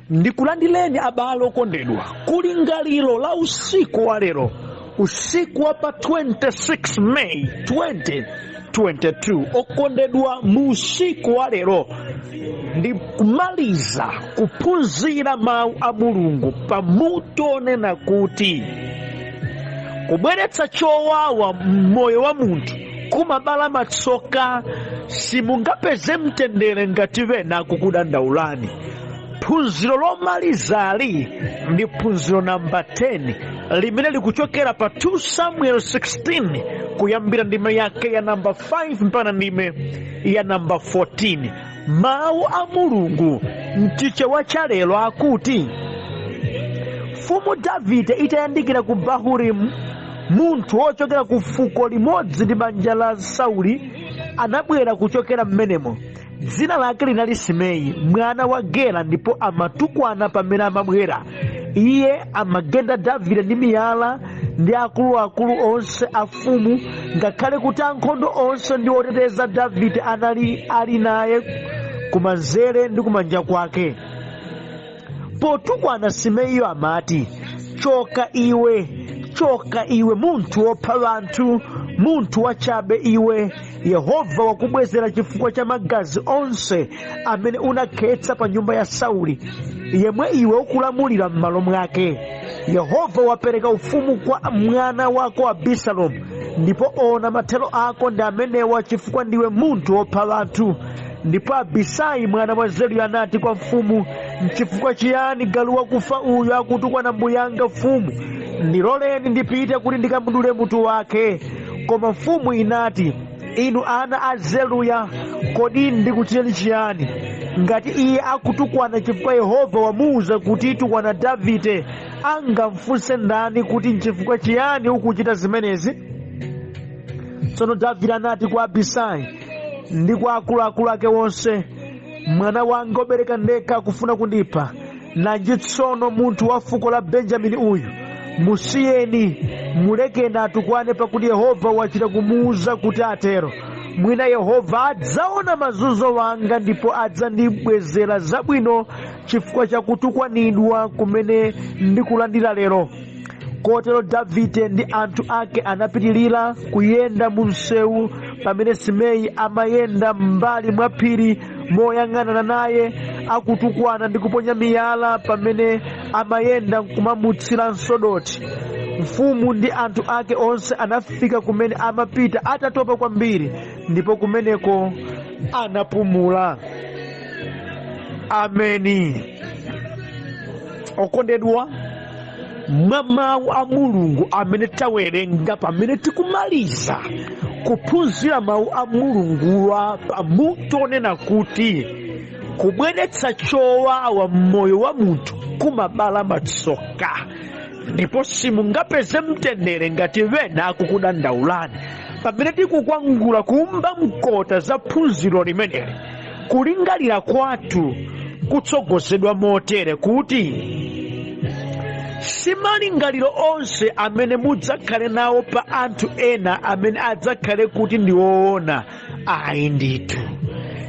Ndikulandireni abale okondedwa kulingaliro la usiku wa lero, usiku wa pa 26 May 2022. Okondedwa, mu usiku wa lero ndi kumaliza kuphunzira mawu a Mulungu pamutu onena kuti kubweretsa chowawa mmoyo wa munthu kumabala matsoka. Simungapeze mtendere ngati wena akukudandaulani. Phunziro lomalizali ndi phunziro namba 10 limene likuchokera pa 2 Samuel 16 kuyambira ndime yake ya namba 5 mpaka ndime ya namba 14. Mawu a Mulungu mchichewa cha lero akuti, Mfumu Davide itayandikira ku Bahurimu, munthu wochokera ku fuko limodzi ndi banja la Sauli anabwera kuchokera mmenemo. Dzina lake linali Simei mwana wa Gera, ndipo amatukwana pamene amabwera. Iye amagenda Davide ndi miyala ndi akuluakulu onse a mfumu, ngakhale kuti ankhondo onse ndi oteteza Davide anali ali naye kumanzere ndi kumanja kwake. Potukwana Simeiyo amati, Choka iwe, choka iwe, munthu wopha anthu, munthu wachabe iwe! Yehova wakubwezera chifukwa cha magazi onse amene unakhetsa pa nyumba ya Sauli, yemwe iwe ukulamulira m'malo mwake. Yehova wapereka ufumu kwa mwana wako Abisalomu, ndipo ona, mathero ako ndi amenewa chifukwa ndiwe munthu wopha anthu. Ndipo Abisai mwana wa Zeruya anati kwa mfumu, Nchifukwa chiyani galu wakufa uyu akutukwana mbuyanga mfumu? Ndiloleni ndipite kuti ndikamudule mutu wake. Koma mfumu inati, Inu ana a Zeruya, kodi ndikuchiteni chiyani? Ngati iye akutukwana chifukwa Yehova wamuwuza kuti, Tukwana Davide, angamfunse ndani kuti, Nchifukwa chiyani ukuchita zimenezi? Tsono Davide anati kwa Abisai ndi kwa akuluakulu ake onse, Mwana wanga obereka ndekha akufuna kundipha. Nanji tsono munthu wa fuko la Benjamini uyu! Musiyeni, mulekeni atukwane, pakuti Yehova wachita kumuwuza kuti atero. Mwina Yehova adzaona mazunzo anga ndipo adzandibwezera zabwino chifukwa cha kutukwanidwa kumene ndikulandira lero. Kotero Davide ndi anthu ake anapitirira kuyenda mu msewu pamene Simei amayenda m'mbali mwa phiri moyang'anana naye, akutukwana ndi kuponya miyala pamene amayenda nkumamutsiranso dothi. Mfumu ndi anthu ake onse anafika kumene amapita atatopa kwambiri, ndipo kumeneko anapumula. Ameni. Okondedwa, mwa mawu a Mulungu amene tawerenga pamene tikumaliza kuphunzira mawu a Mulunguwa pamutu onena kuti kubweretsa chowawa mmoyo wa munthu kumabala matsoka, ndipo simungapeze mtendere ngati wena akukudandaulani. Pamene tikukwangula kuumba mkota za phunziro limeneli, kulingalira kwathu kutsogozedwa motere kuti si malingaliro onse amene mudzakhale nawo pa anthu ena amene adzakhale kuti ndi woona. Ayi ndithu,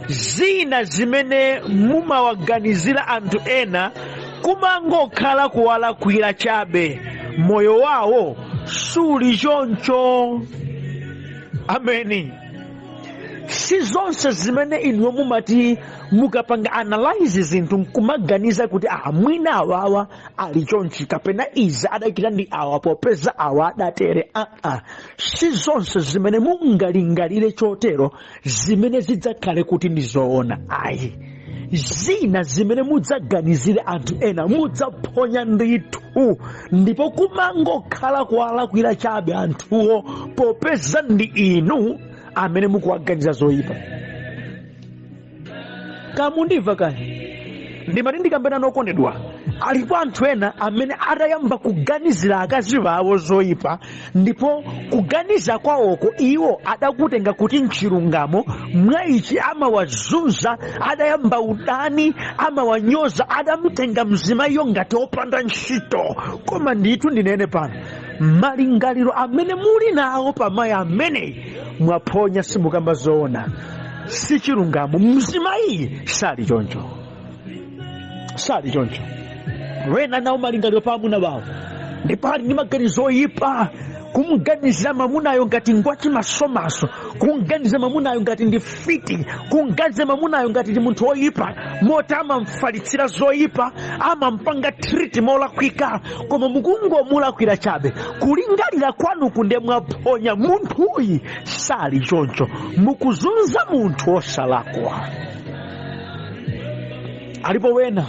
zina zimene mumawaganizira anthu ena kumangokhala kuwalakwira chabe, moyo wawo suli choncho. Ameni. Si zonse zimene inuyo mumati mukapanga analyze zinthu nkumaganiza kuti ah, mwina awawa ali chonchi kapena izi adachita ndi awa popeza awa adatere. Aa, si zonse zimene mungalingalire chotero zimene zidzakhale kuti ndi zoona, ayi. Zina zimene mudzaganizire anthu ena mudzaphonya ndithu, ndipo kumangokhala kuwalakwira chabe anthuwo popeza ndi inu amene mukuwaganiza zoyipa. Kamundimva kaya ndimati ndikambe nanu okondedwa, alipo anthu ena amene atayamba kuganizira akazi awo zoyipa, ndipo kuganiza kwawoko iwo adakutenga kuti nchilungamo. Mwa ichi amawazunza, adayamba udani, amawanyoza, adamtenga mzimayiyo ngati opanda ntchito. Koma ndithu ndinene pano, malingaliro amene muli nawo pa mayi ameneyi mwaphonya, simukamba zoona, si chilungamo. Mzimayi sali choncho. Sali choncho. Wena nawo malingaliro pa amuna wawo, ndipo ali ndi maganizo oyipa, kumganiza mamunayo ngati ngwachimasomaso, kumganiza mamunayo ngati ndi fiti, kumganiza mamunayo ngati ndi munthu woyipa, moti amamfalitsira zoyipa, amampanga treat molakwika. Koma mukungomulakwira chabe. Kulingalira kwanuku nde mwaphonya. Munthuyi sali choncho. Mukuzunza munthu wosalakwa. Alipo wena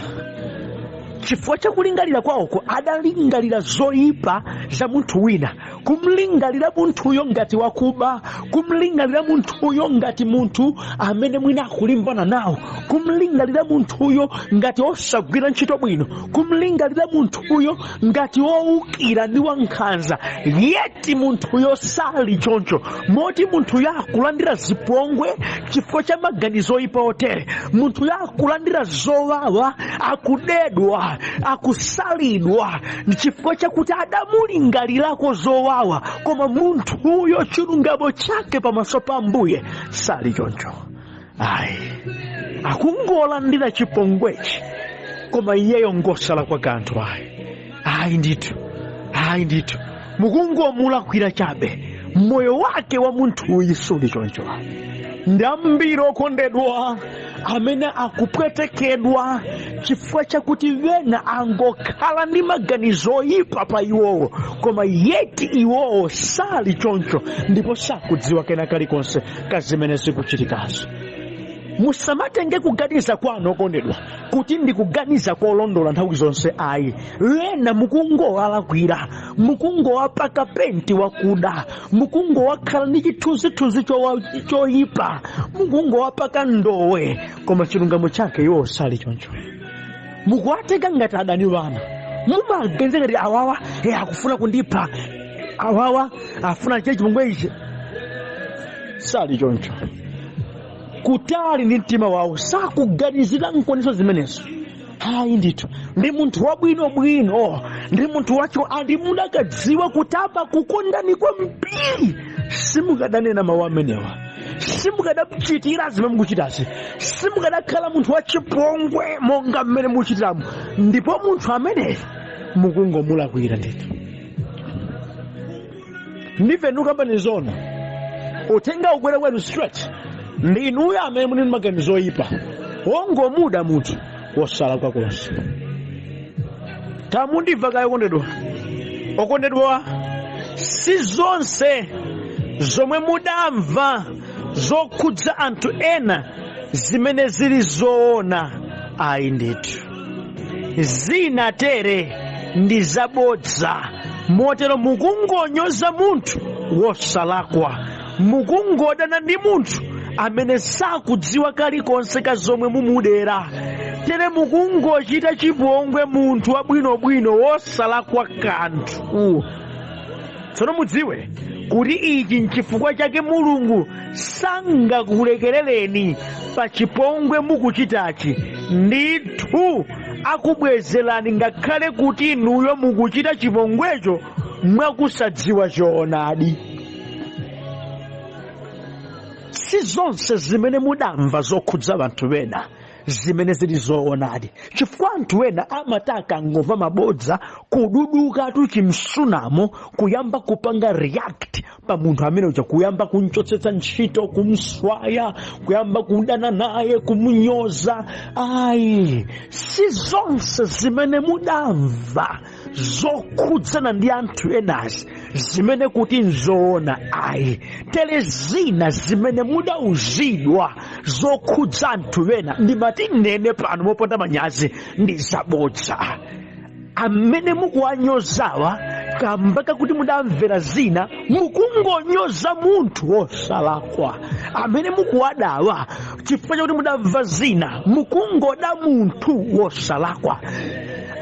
chifukwa cha kulingalira kwawoko adalingalira zoyipa za munthu wina, kumlingalira munthuyo ngati wakuba, kumlingalira munthuyo ngati munthu amene mwina akulimbana nawo, kumlingalira munthuyo ngati osagwira ntchito bwino, kumlingalira munthuyo ngati wowukira ndi wankhanza. Yet munthuyo sali choncho. Moti munthuyo akulandira zipongwe chifukwa cha maganizo oyipa otere. Munthuyo akulandira zowawa, akudedwa, akusalidwa chifukwa chakuti adamulingalirako zowawa, koma munthuyo chilungamo chake pamaso pa Ambuye sali choncho ayi. Akungolandira chipongwechi, koma iyeyo ngosalakwa kanthu ayi. Ayi ndithu, ayi ndithu, mukungomulakwira chabe. Moyo wake wa munthuyi suli choncho. Ndi ambiri, okondedwa, amene akupwetekedwa chifukwa chakuti wena angokhala ndi maganizo oyipa pa iwowo, koma yet iwowo sali choncho ndipo sakudziwa kena kalikonse ka zimene zikuchitikazo. Musamatenge kuganiza kwanu, okondedwa, kuti ndi kuganiza kolondola nthawi zonse ayi. Wena mukungowalakwira, mukungowapaka penti wakuda, mukungowakhala ndi chithunzithunzi choyipa, mukungowapaka ndowe, koma chilungamo chake iwo sali choncho. Mukuwatenga ngati adani wanu, mumaganiza ngati awawa akufuna kundipha, awawa afuna chile chipongwe ichi. Sali choncho. Kutali ndi mtima wawo, sakuganizira nkwaniso zimenezo ayi ndithu. Ndi munthu wabwinobwino, ndi munthu wacho andi mudakadziwa kuti amakukondani kwambiri, simukadanena mawu amenewa, simukadachitira zimene mukuchitazi, simukadakhala munthu wachipongwe monga mmene mukuchitiramo. Ndipo munthu ameneyi mukungomulakwira ndithu. Ndife ndikukambani zona, uthenga ukwere kwenu straight. Ndi inuyo amene muli ndi maganizo oyipa wongomuda munthu wosalakwa konse. Tamundimva kaye, okondedwa. Okondedwa, si zonse zomwe mudamva zokhudza anthu ena zimene zili zoona ayi ndithu. Zina tere ndi zabodza. Motero mukungonyoza munthu wosalakwa, mukungodana ndi munthu amene sakudziwa kalikonse ka zomwe mumudera. Tere mukungochita chipongwe munthu wabwinobwino wosalakwa kanthu. Tsono mudziwe kuti ichi nchifukwa chake Mulungu sangakulekerereni pa chipongwe mukuchitachi. Ndithu akubwezerani, ngakhale kuti inuyo mukuchita chipongwecho mwakusadziwa choonadi. Si zonse zimene mudamva zokhudza anthu ena zimene zili zoonadi, chifukwa anthu ena amati akangomva mabodza, kududukatu chimsunamo, kuyamba kupanga react pa munthu amene uja, kuyamba kumchotsetsa ntchito, kumswaya, kuyamba kudana naye, kumunyoza. Ayi, si zonse zimene mudamva zokhudzana ndi anthu enazi zimene kuti nzoona ayi. Tere zina zimene mudauzidwa zokhudza anthu ena, ndimati nene pano moponda manyazi, ndi zabodza. Amene mukuwanyozawa kamba kakuti mudamvera zina, mukungonyoza munthu wosalakwa. Amene mukuwadawa chifukwa chakuti mudamva zina, mukungoda munthu wosalakwa.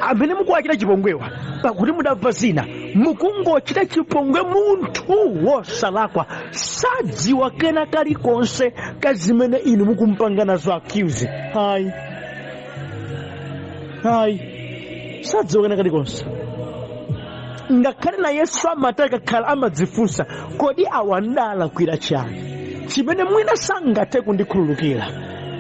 Amene mukuwachita chipongwewa pakuti mudamva zina, mukungochita chipongwe munthu wosalakwa. Sadziwa kena kalikonse ka zimene inu mukumpanga nazo accuse ayi, ayi, sadziwa kena kalikonse. Ngakhale na Yesu amati akakhala amadzifunsa, "Kodi awa ndalakwira chani chimene mwina sangathe kundikhululukira?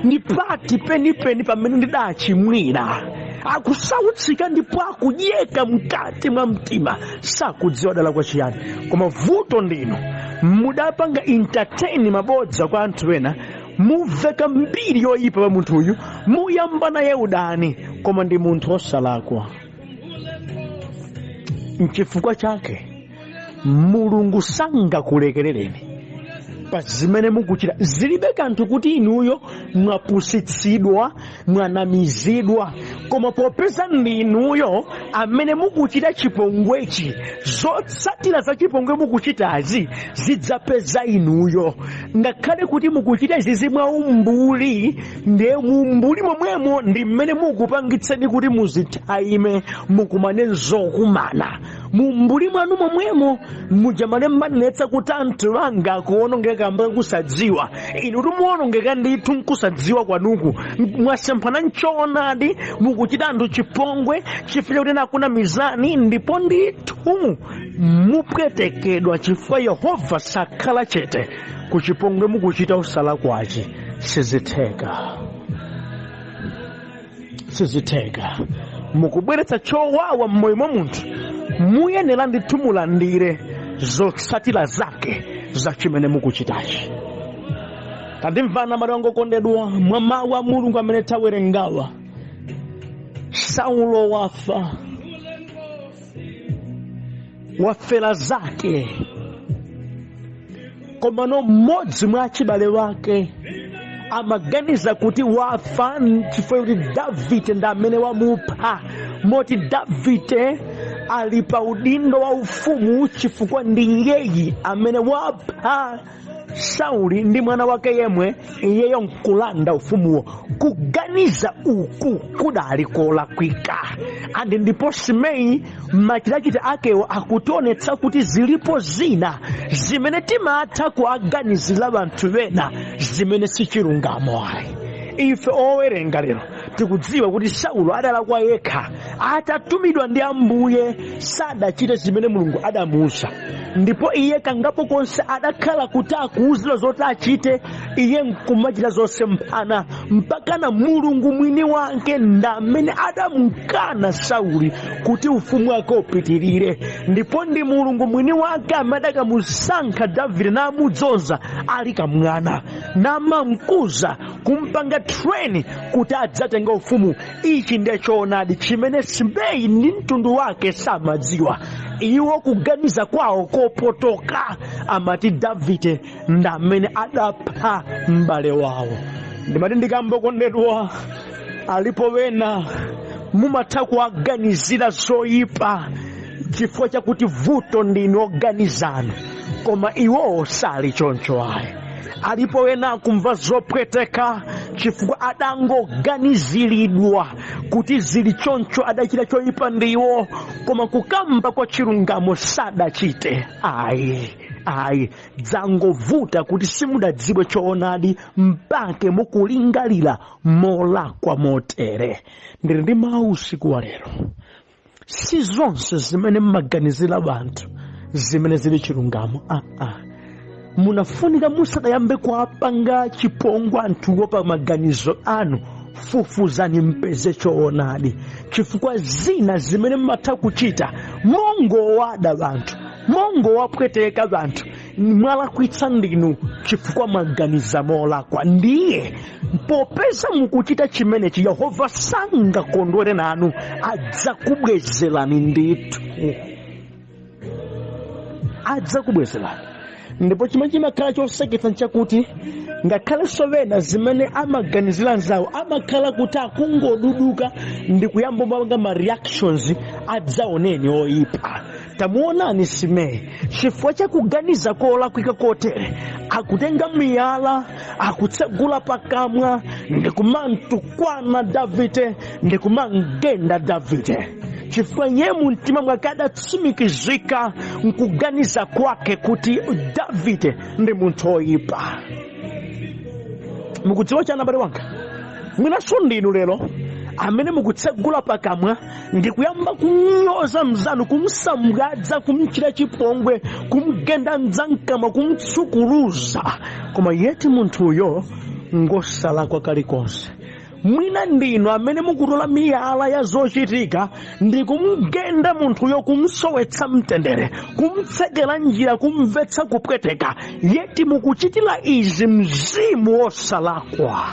Ndi pati penipeni pamene ndidachimwira?" Akusautsika ndipo akudyeka mkati mwa mtima, sakudziwa adalakwa chiyani. Koma vuto ndinu mudapanga entertain mabodza kwa anthu ena, muveka mbiri yoyipa pa munthu uyu, muyamba naye udani, koma ndi munthu osalakwa. Nchifukwa chake Mulungu sangakulekerereni pa zimene mukuchita. Zilibe kanthu kuti inuyo mwapusitsidwa, mwanamizidwa, koma popeza ndinuyo amene mukuchita chipongwechi, zotsatira za chipongwe mukuchitazi zidzapeza inuyo. Ngakhale kuti mukuchita izizi mwa umbuli, ndiye mumbuli momwemo ndi mmene mukupangitseni kuti muzithaime, mukumane nzokumana mumbuli mwanu momwemo. Mujamane mmanenetsa kuti anthu anga akuwonongeka kamba kusadziwa, inu tumuwonongeka ndithu nkusadziwa kwanuku. Mwasemphana nchoonadi, mukuchita anthu chipongwe chifukwa chakuti nakunamizani, ndipo ndithu mupwetekedwa chifukwa Yehova sakhala chete ku chipongwe mukuchita usalakwachi. Sizitheka, sizitheka. Mukubweretsa chowawa mmoyo mwa munthu, muyenera ndithu mulandire zotsatira zake za chimene mukuchitachi. Tandimvana abale wanga okondedwa, mwa mawu a Mulungu amene tawerengawa, Saulo wafa, wafera zake, komano mmodzi mwa achibale wake amaganiza kuti wafa chifukwa kuti Davide ndi amene wamupha, moti Davide ali pa udindo wa ufumu chifukwa ndi iyeyi amene wapha Sauli ndi mwana wake yemwe, iyeyo nkulanda ufumuwo. Kuganiza uku kudali kolakwika. Andi ndipo Simei machitachita akewo akutionetsa kuti zilipo zina zimene timatha kuaganizira anthu ena zimene sichilungamo ayi. Ife owerenga lero tikudziwa kuti Saulo adalakwa yekha, atatumidwa ndi Ambuye sadachite zimene Mulungu adamuuza, ndipo iye kangapo konse adakhala kuti akuuzidwa zoti achite, iye nkumachita zosemphana, mpakana Mulungu mwini wake ndi amene adamukana Sauli kuti ufumu wake upitirire, ndipo ndi Mulungu mwini wake amene adakamusankha Davide namudzoza ali kamwana, namamkuza, kumpanga train kuti adzatenga ufumu. Ichi ndiye choonadi chimene Simei ndi mtundu wake samadziwa. Iwo kuganiza kwawo kopotoka amati Davide ndi amene adapha m'bale wawo. Ndimati ndikambokondedwa, alipo wena mumatha kuwaganizira zoyipa chifukwa chakuti vuto ndinu oganizana, koma iwowo sali choncho ayi. Alipo wena akumva zopweteka chifukwa adangoganiziridwa kuti zili choncho, adachita choyipa ndiwo, koma kukamba kwa chilungamo sadachite ayi, ayi. Dzangovuta kuti simudadziwe choonadi mpake mukulingalira molakwa motere. Ndili ndi mawu usiku wa lero. Si zonse zimene mmaganizira anthu zimene zili chilungamo. Aa, munafunika musadayambe kuwapanga chipongwe anthuwo pa maganizo anu, fufuzani mpeze choonadi, chifukwa zina zimene mmatha kuchita mongowada anthu, mongowapweteka anthu, mwalakwitsa ndinu chifukwa mwaganiza molakwa. Ndiye popeza mukuchita chimenechi, Yehova sangakondwere nanu, adzakubwezerani ndithu, adzakubwezerani. Ndipo chimene chimakhala choseketsa nchakuti ngakhalenso ena zimene amaganizira anzawo amakhala kuti akungoduduka ndi kuyamba kupanga ma reactions adzaoneni oyipa. Tamuonani Simei, chifukwa cha kuganiza kolakwika kotere, akutenga miyala, akutsegula pakamwa ndikumamtukwana Davide, ndikumamgenda Davide, chifukwa iye mu mtima mwake adatsimikizika nkuganiza kwake kuti Davide ndi munthu oyipa. Mukudziwa chani abale wanga? Mwinanso ndinu lero amene mukutsegula pakamwa ndi kuyamba kunyoza mzanu, kumsambwadza, kumchita chipongwe, kumgenda mdzamkamwa, kumtsukuluza, koma yeti munthuyo ngosalakwa kalikonse. Mwina ndinu amene mukutola miyala ya zochitika ndi kumgenda munthuyo, kumsowetsa mtendere, kumtsekera njira, kumvetsa kupweteka, yeti mukuchitira izi mzimu wosalakwa,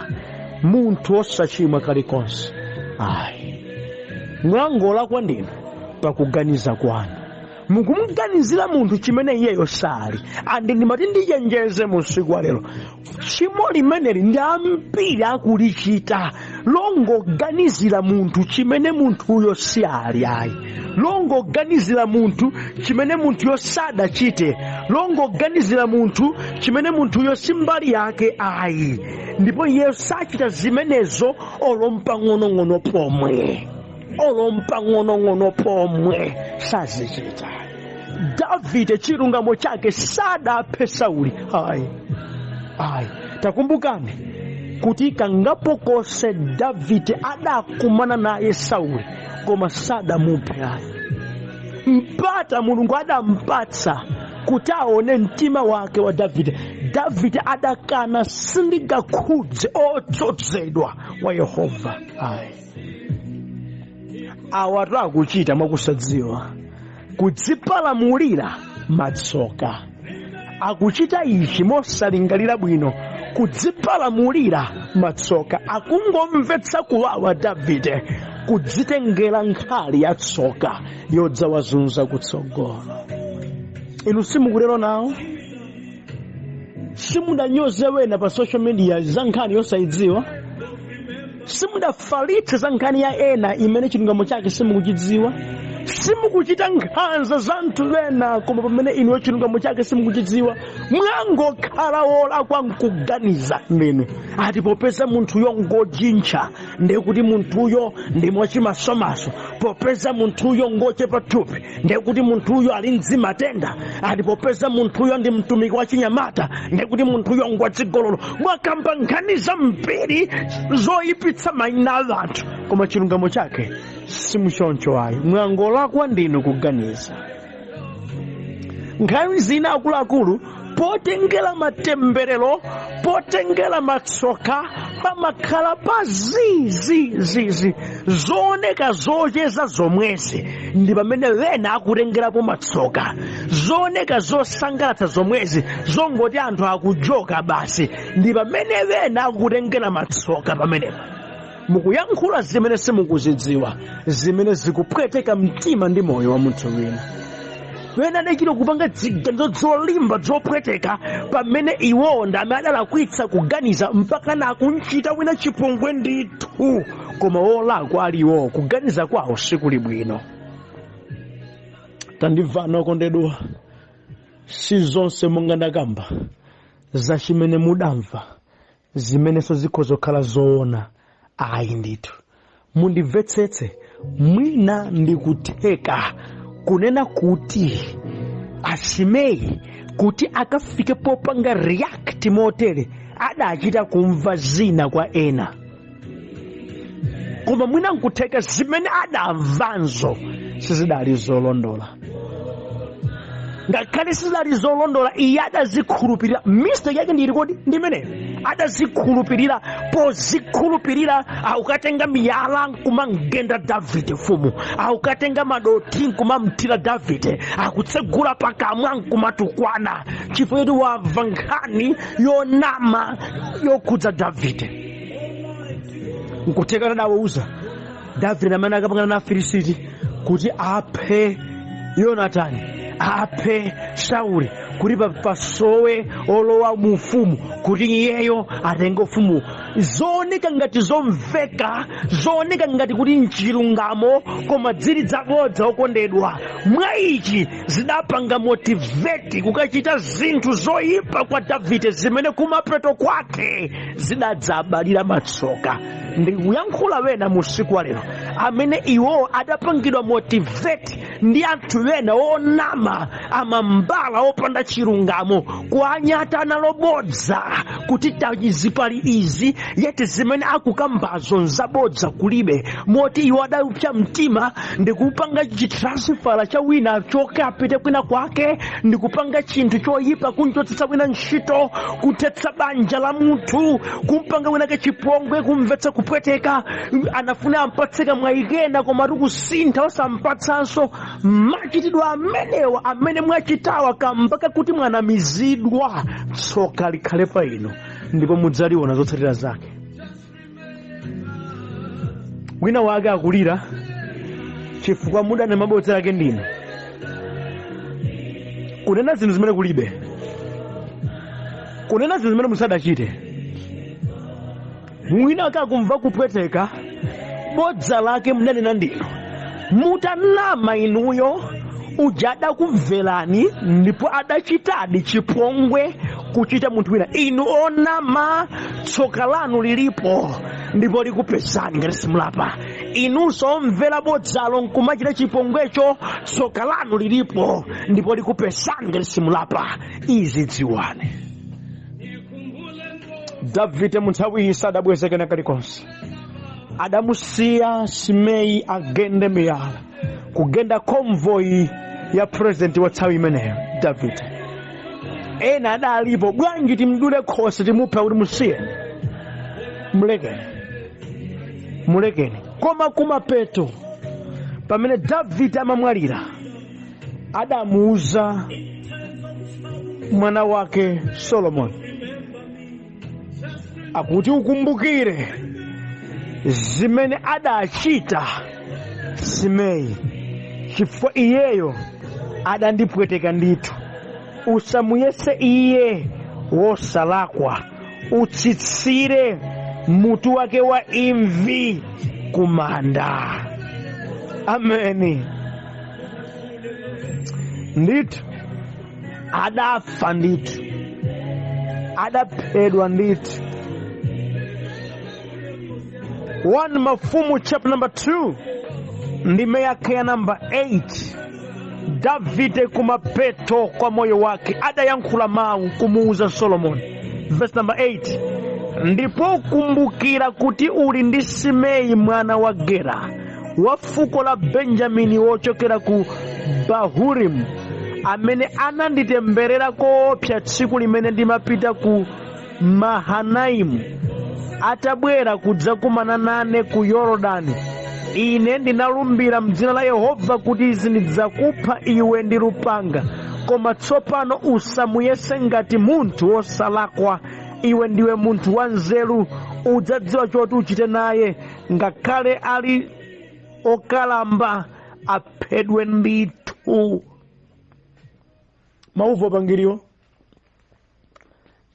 munthu wosachimwa kalikonse. Ayi, mwangolakwa ndinu pakuganiza kwanu. Mukumuganizira munthu chimene iyeyo sali. And ndimati ndichenjeze mu usiku wa lero, tchimo limeneli ndi ambiri akulichita, longoganizira munthu chimene munthuyo si ali. Ayi, longoganizira munthu chimene munthuyo sadachite, longoganizira munthu chimene munthuyo si mbali yake. Ayi, ndipo iyeyo sachita zimenezo olompang'onong'ono pomwe, olompang'onong'ono pomwe sazichita. Davide chilungamo chake sadaphe Sauli. Ayi, ayi, takumbukani kuti kangapo konse Davide adakumana naye Sauli, koma sadamuphe. Ayi, mpata Mulungu adampatsa kuti aone mtima wake wa Davide, Davide adakana, "Sindingakhudze odzozedwa wa Yehova." Ayi, awa akuchita mwakusadziwa, kudzipalamulira matsoka. Akuchita ichi mosalingalira bwino, kudzipalamulira matsoka. Akungomvetsa kuwawa Davide, kudzitengera nkhali ya tsoka yodzawazunza kutsogolo. Inu simukutero nawo? Simudanyoze wena pa social media za nkhani yosayidziwa? Simudafalitse za nkhani ya ena imene chilungamo chake simukuchidziwa? Simukuchita nkhanza za anthu ena, koma pamene inuyo chilungamo chake simukuchidziwa? Mwangokhala wolakwa nkuganiza ndinu, ati popeza munthuyo ngojintcha, ndiye kuti munthuyo ndi mwachimasomaso; popeza munthuyo ngochepa thupi, ndiye kuti munthuyo ali mzimatenda; ati popeza munthuyo ndi mtumiki wa chinyamata, ndiye kuti munthuyo ngwachigololo. Mwakamba nkhani zambiri zoyipitsa mayina a anthu, koma chilungamo chake simuchoncho. Ayi, mwangolakwa ndinu kuganiza. Nkhani zina, akuluakulu, potengera matemberero, potengera matsoka, pamakhala pa zizizizi zooneka zocheza zomwezi, ndi pamene wena akutengerapo matsoka. Zooneka zosangalatsa zomwezi, zongoti anthu akujoka basi, ndi pamene wena akutengera matsoka. Pamenepa mukuyankhula zimene simukuzidziwa, zimene zikupweteka mtima ndi moyo wa munthu wina. Wena adachita kupanga ziganizo zolimba zopweteka, pamene iwowo ndi amene adalakwitsa kuganiza, mpaka nakunchita wina chipongwe ndithu, koma wolakwa ali iwowo, kuganiza kwawo sikuli bwino. Tandimvani okondedwa, si zonse monga ndakamba za chimene mudamva zimenenso zikhoza kukhala zoona. Ayi ndithu, mundimvetsetse. Mwina ndikutheka kunena kuti Asimei kuti akafike popanga react motere, adachita kumva zina kwa ena, koma mwina nkutheka zimene adamvanzo sizidali zolondola. Ngakhale sizidali zolondola, iye adazikhulupirira. Mistake yake ndili kodi ndimeneyo, adazikhulupirira. Pozikhulupirira, aukatenga miyala nkumamgenda Davide mfumu, aukatenga madoti nkumamthira Davide, akutsegula pakamwa nkumatukwana, chifukwa choti wamva nkhani yonama yokhudza Davide. Nkutheka adawauza Davide amene akapangana na Afilisiti kuti aphe Yonatani, aphe Sauli, kuti pasowe olowa mu ufumu, kuti iyeyo atenge ufumu. Zooneka ngati zomveka, zooneka ngati kuti nchilungamo, koma zili zabodza. Okondedwa, mwa ichi zidapanga motivate kukachita zinthu zoyipa kwa Davide, zimene kumapeto kwake zidadzabalira matsoka. Ndikuyankhula wena mu usiku wa lero amene iwo adapangidwa motivate. Ndi anthu ena onama, amambala opanda chilungamo, kuanyata analobodza kuti tachizipali izi, yeti zimene akukambazo nzabodza, kulibe. Moti iwo adapsa mtima ndikupanga chitransfer cha wina achoke apite kwina kwake, ndikupanga chinthu choyipa, kunchotsetsa wina ntchito, kuthetsa banja la munthu, kumpanga winake chipongwe, kumvetsa kupweteka. Anafuna ampatse kamwayi kena, koma tikusintha osampatsanso. Machitidwe amenewa amene mwachitawa kamba kakuti mwanamizidwa, tsoka likhale pa inu ndipo mudzaliona zotsatira zake. Wina wake akulira chifukwa mudana mabodza ake ndinu, kunena zinthu zimene kulibe, kunena zinthu zimene musadachite. Wina wake akumva kupweteka, bodza lake mudanena ndinu. Mutanama inuyo, uja adakumverani ndipo adachitadi chipongwe kuchita munthu wina. Inu onama, tsoka lanu lilipo ndipo likupezani ngati simulapa. Inunso omvera bodzalo nkumachita chipongwecho, tsoka lanu lilipo ndipo likupezani ngati simulapa. Izi dziwani, Davide mu nthawi iyi sadabweze kena kalikonse. Adamusiya Simei agende miyala, kugenda convoy ya president wa nthawi imeneyo, Davide. Ena adalipo, bwanji timdule khosi, timuphe? Kuti musiye, mulekeni, mulekeni. Koma kumapeto, pamene Davide amamwalira, adamuuza mwana wake Solomoni akuti, "Ukumbukire zimene adachita Simei, chifukwa iyeyo adandipweteka ndithu. Usamuyese iye wosalakwa, utsitsire mutu wake wa imvi kumanda." Ameni. Ndithu adafa, ndithu adaphedwa ndithu. 1 Mafumu chapter number 2, ndime yake ya number 8. Davide kumapeto kwa moyo wake adayankhula mawu kumuuza Solomoni. Verse number 8: "Ndipo kumbukira kuti uli ndi Simei mwana wa Gera wa fuko la Benjamini, wochokera ku Bahurimu, amene ananditemberera koopsa tsiku limene ndimapita ku Mahanaimu. Atabwera kudzakumana nane ku Yorodani, ine ndinalumbira mdzina la Yehova kuti sindidzakupha iwe ndi lupanga. Koma tsopano usamuyese ngati munthu wosalakwa. Iwe ndiwe munthu wanzeru, udzadziwa choti uchite naye. Ngakhale ali okalamba, aphedwe ndithu." Mauvo pangiriwo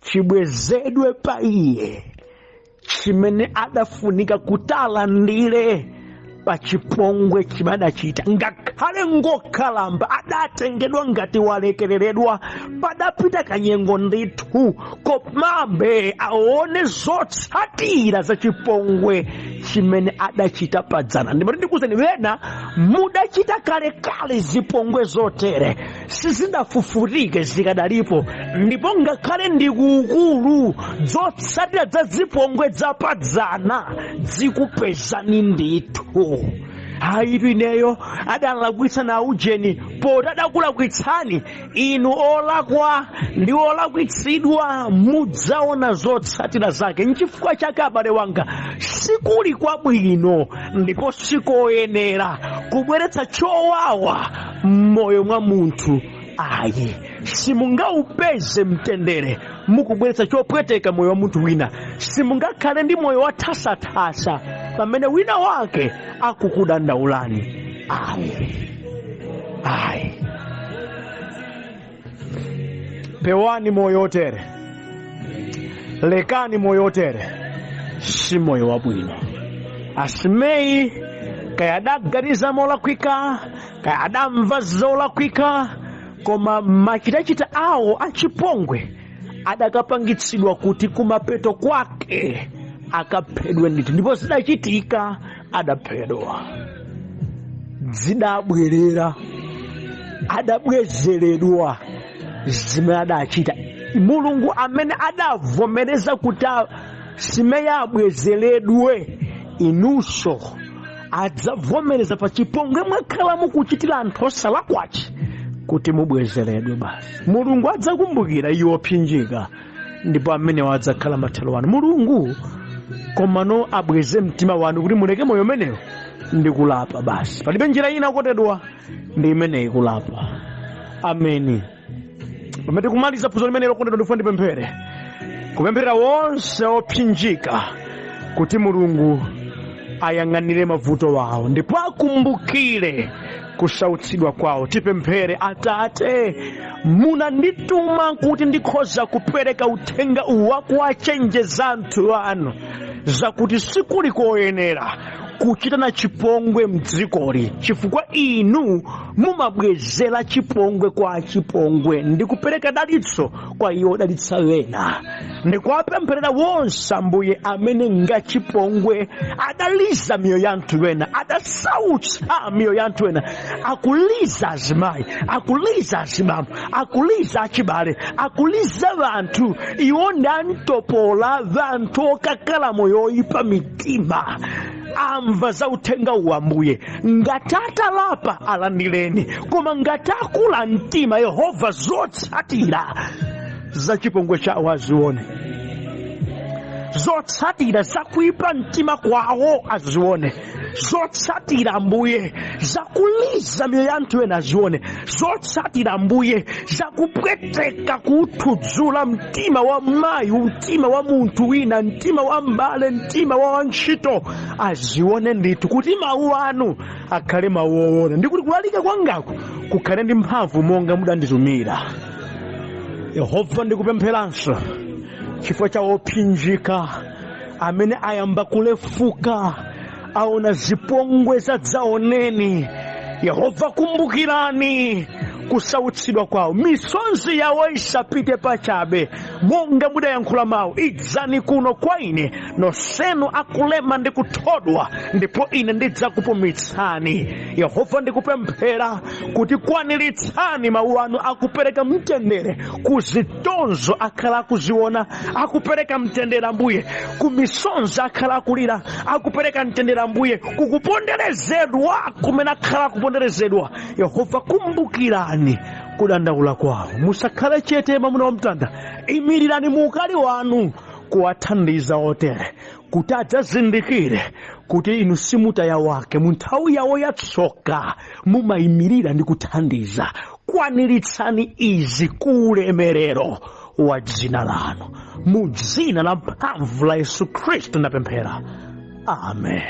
chibwezedwe pa iye chimene adafunika kuti alandire pa chipongwe chimene adachita. Ngakhale ngokalamba, adatengedwa ngati walekereredwa, padapita kanyengo ndithu, komabe aone zotsatira za chipongwe chimene adachita padzana. Ndimati ndikuuzeni, wena mudachita kalekale zipongwe zotere, sizidafufutike, zikadalipo, ndipo ngakhale ndi kuukulu, zotsatira za zipongwe zapadzana zikupezani ndithu. Ayitu ineyo adalakwitsa na ujeni, poti adakulakwitsani inu olakwa ndi olakwitsidwa, mudzaona zotsatira zake. Nchifukwa chake, abale wanga, sikuli kwabwino ndipo sikoyenera kubweretsa chowawa m'moyo mwa munthu ayi. Simungaupeze mtendere mukubweretsa chopweteka moyo wa munthu wina. Simungakhale ndi moyo wa thasathasa pamene wina wake akukudandaulani ayi, ayi. Pewani moyo otere, lekani moyo otere, si moyo wabwino. Asimei kaya adaganiza molakwika, kaya adamva zolakwika, koma machitachita awo achipongwe adakapangitsidwa kuti kumapeto kwake akaphedwe ndithu, ndipo zidachitika, adaphedwa. Zidabwerera, adabwezeredwa zimene adachita. Mulungu amene adavomereza kuti Simeyi abwezeredwe, inunso adzavomereza pa chipongwe mwakhala mukuchitira anthu osalakwachi kuti mubwezeredwe basi. Mulungu adzakumbukira iwo opsinjika, ndipo amenewo adzakhala mathero anu. Mulungu komano abweze mtima wanu kuti muleke moyo umenewo ndi kulapa basi. Palibe njira ina okondedwa, ndi imeneyi, kulapa. Ameni. Pamene tikumaliza phunziro limenelo, okondedwa, ndifuna ndipemphere, kupempherera wonse opsinjika kuti Mulungu ayang'anire mavuto wawo ndipo akumbukire kusautsidwa kwawo. Tipemphere. Atate, munandituma kuti ndikhoza kupereka uthenga uwu wakuwachenjeza anthu anu zakuti sikuli koyenera kuchitana chipongwe mdzikoli, chifukwa inu mumabwezera chipongwe kwa chipongwe ndi kupereka dalitso kwa iwo odalitsa wena. Ndikuwapempherera wonse, Ambuye, amene ngachipongwe adaliza miyoyo ya anthu ena, adasautsa miyoyo ya anthu ena, akuliza azimayi, akuliza azibambo, akuliza achibale, akuliza vanthu. Iwo ndi antopola, vanthu okakala moyo oyipa mitima. Amva za uthenga uwu, Ambuye, ngati atalapa alandireni, koma ngati akula mtima, Yehova, zotsatira za chipongwe chawo azione, zotsatira zakuipa mtima kwawo azione, zotsatira, Ambuye, zakuliza miyoyo ya anthu ena azione, zotsatira, Ambuye, zakupweteka kuthudzula mtima wa mayi, mtima wa munthu wina, mtima wa mbale, mtima wa wantchito azione ndithu, kuti mawu anu akhale mawu owona ndi kuti kulalika kwangaku kukhale ndi mphamvu monga mudanditumira. Yehova, ndikupempheranso chifukwa cha opsinjika amene ayamba kulefuka, aona zipongwe zadzaoneni. Yehova, kumbukirani kusautsidwa kwawo, misonzi yawo isapite pachabe. Monga mudayankhula mawu, "Idzani kuno kwa ine nonsenu akulema ndi kuthodwa, ndipo ine ndidzakupumitsani." Yehova, ndikupemphera kuti kwaniritsani mawu anu akupereka mtendere ku zitonzo akhala akuziona, akupereka mtendere, Ambuye, ku misonzi akhala akulira, akupereka mtendere, Ambuye, kukuponderezedwa kumene akhala akuponderezedwa. Yehova, kumbukirani kudandaula kwawo. Musakhale chete, mwamuna wa mtanda. Imirirani mu ukali wanu kuwathandiza otere kuti adzazindikire kuti inu simutaya wake. Mu nthawi yawo yatsoka mumayimirira ndi kuthandiza. Kwaniritsani izi ku ulemerero wa dzina lanu. Mu dzina la mphamvu la Yesu Khristu ndapemphera, amen.